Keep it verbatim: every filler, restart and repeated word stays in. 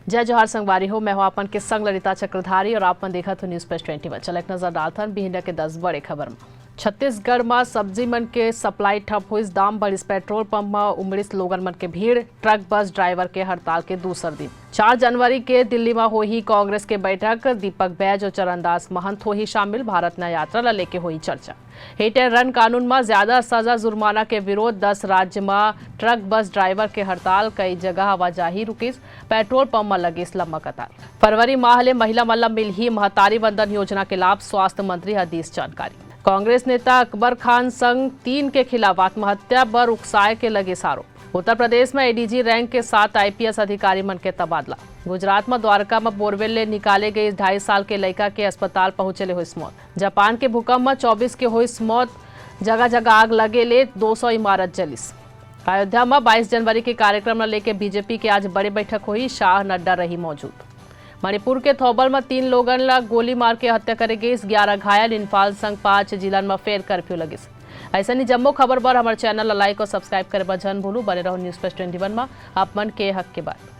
जय जोहार संगवारी हो, मैं हूं आप मन के संग ललिता चक्रधारी और आप मन देखत हो News Flash ट्वेंटी वन। चल एक नजर डालथन बिहनिया के दस बड़े खबर म। छत्तीसगढ़ म सब्जी मन के सप्लाई ठप होइस, दाम बढ़िस, पेट्रोल पंप म उमड़िस लोगन मन के भीड़, ट्रक बस ड्राइवर के हड़ताल के दूसर दिन। चार जनवरी के दिल्ली म होही कांग्रेस के बैठक, दीपक बैज और चरणदास महंत होही शामिल, भारत न यात्रा ल लेके होही चर्चा। हिट एंड रन कानून म ज्यादा सजा जुर्माना के विरोध, दस राज्य म ट्रक बस ड्राइवर के हड़ताल, कई जगह आवाजाही रुकिस, पेट्रोल पंप म लगिस लंबा कतार। फरवरी माह ले महिला मन ल मिलही महतारी वंदन योजना के लाभ, स्वास्थ्य मंत्री ह दिस जानकारी। कांग्रेस नेता अकबर खान संग तीन के खिलाफ आत्महत्या बर उकसाए के लगिस आरोप। उत्तर प्रदेश म एडीजी रैंक के सात आईपीएस अधिकारी मन के तबादला। गुजरात म द्वारका म बोरवेल ले निकाले गए ढाई साल के लइका के अस्पताल पहुंचे ले होइस मौत। जापान के भूकंप म चौबीस के होइस मौत, जगह जगह आग लगे ले दो सौ इमारत जलिस। अयोध्या म बाईस जनवरी के कार्यक्रम ल लेके बीजेपी के आज बड़े बैठक होही, शाह नड्डा रही मौजूद। मणिपुर के थौबल म तीन लोगन ल गोली मार के हत्या करे गइस, ग्यारह घायल, इंफाल संग पांच जिलन म फेर कर्फ्यू लगिस। अइसन ही जम्मो खबर बर हमर चैनल ल लाइक और सब्सक्राइब करे बर झन भूलू। बने रहो न्यूज प्लस ट्वेंटी वन म, आप मन के हक के बात।